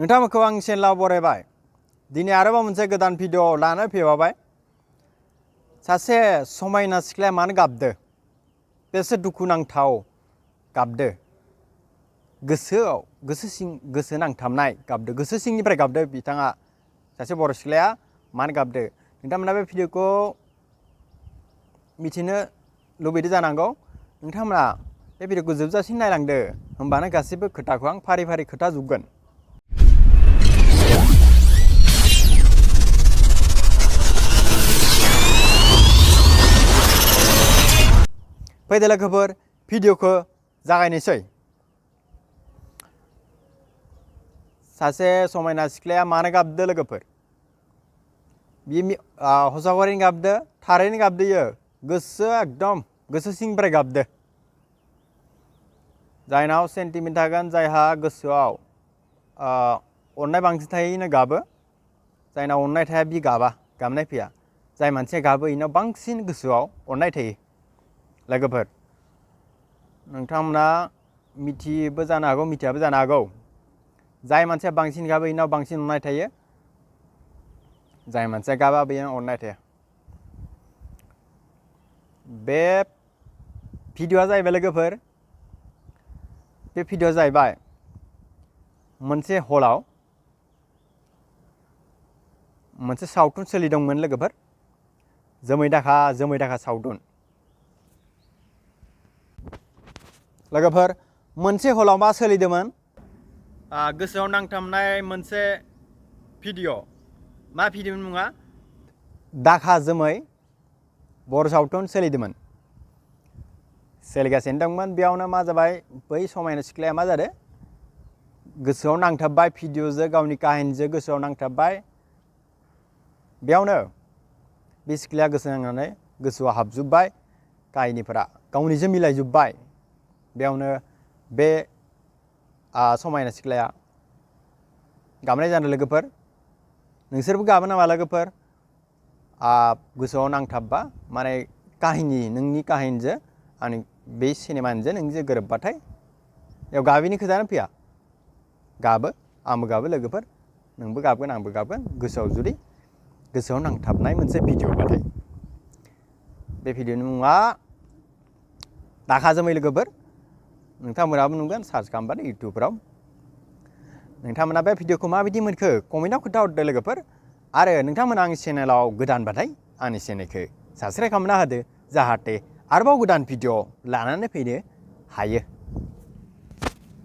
नोंथांमोनखौ आं चेनेलाव बरायबाय। दिनै आरोबाव मोनसे गोदान भिडिअ लानानै फैबावबाय। सासे समायना सिख्लाया मानो गाबदो? बेसे दुखुनांथाव गाबदो। गोसो नांथाबनाय गाबदो। गोसो सिंनिफ्राय गाबदो बिथाङा। सासे बर' सिख्लाया मानो गाबदो? नोंथांमोना बे भिडिअखौ मिथिनो लुबैदों जानांगौ। नोंथांमोना बे भिडिअखौ जोबजासिम नायलांदो। होमबानो गासैबो खोथाखौ आं फारि फारि खोन्थाजोबगोन। फैदो लोगोफोर, भिडिअखौ जागायनोसै। सासे समायना सिख्लाया मानो गाबदो लोगोफोर? हसावगारिनि गाबदो, थारैनो गाबदोयो। एकदम गोसो सिंनिफ्राय गाबदो। जायनाव सेन्टिमेन्ट थागोन, जायहा गोसोआव अननाय बांसिन थायो गाबो। जायनाव अननाय थाया बि गाबा, गाबनाय फैया। जाय मानसिया गाबो इनाव बांसिन गोसोआव अननाय थायो। लोगोफोर, नोंथांमोना मिथियोबो जानो हागौ, मिथियाबो जानो हागौ। जाय मानसिया बांसिन गाबो इनाव बांसिन अननाय थायो। जाय मानसिया गाबा बेनाव अननाय थाया। बे भिडिअआ जाहैबाय लोगोफोर, बे भिडिअआ जाहैबाय मोनसे हलाव मोनसे सावथुन सोलिदोंमोन लोगोफोर। जोमै दाखा सावथुन। लोगोफोर, मोनसे हलाव मा सोलिदोंमोन? गोसोआव नांथाबनाय मोनसे भिडिअ। मा भिडिअनि मुङा? दाखा जोमै बर' सावथुन सोलिदोंमोन। सोलिगासिनो दंमोन। बेयावनो मा जाबाय, बै समायना सिख्लाया मा जादों? गोसोआव नांथाबबाय। भिडिअजों, गावनि काहिनीजों गोसोआव नांथाबबाय। बेयावनो बे सिख्लाया गोसो नांनानै गोसोआव हाबजोब्बाय। काहिनीफोरा गावनिजों मिलायजोब्बाय। बेयावनो बे समायना सिख्लाया गाबनाय जादों लोगोफोर। नोंसोरबो गाबो नामा लोगोफोर? गोसोआव नांथाबबा, माने काहिनी, नोंनि काहिनीजों आंनि बे सिनेमानिजों नोंजों गोरोबबाथाय बेयाव गाबिनि खोथायानो फैया। गाबो, आंबो गाबो लोगोफोर। नोंबो गाबगोन, आंबो गाबगोन। गोसोआव नांथाबनाय मोनसे भिडिअ बाथाय। बे भिडिअनि मुङा दाखा जोमै लोगोफोर। नोंथांमोनाबो नुगोन सार्च खालामबानो इउटुबफोराव। नोंथांमोना बे भिडिअखौ माबायदि मोनखो कमेन्टआव खोन्थाहरदो लोगोफोर। आरो नोंथांमोना आंनि चेनेलाव गोदानबाथाय आंनि चेनेलखौ साबस्क्राइब खालामना होदो, जाहाथे आरोबाव गोदान भिडिअ लानानै फैनो हायो।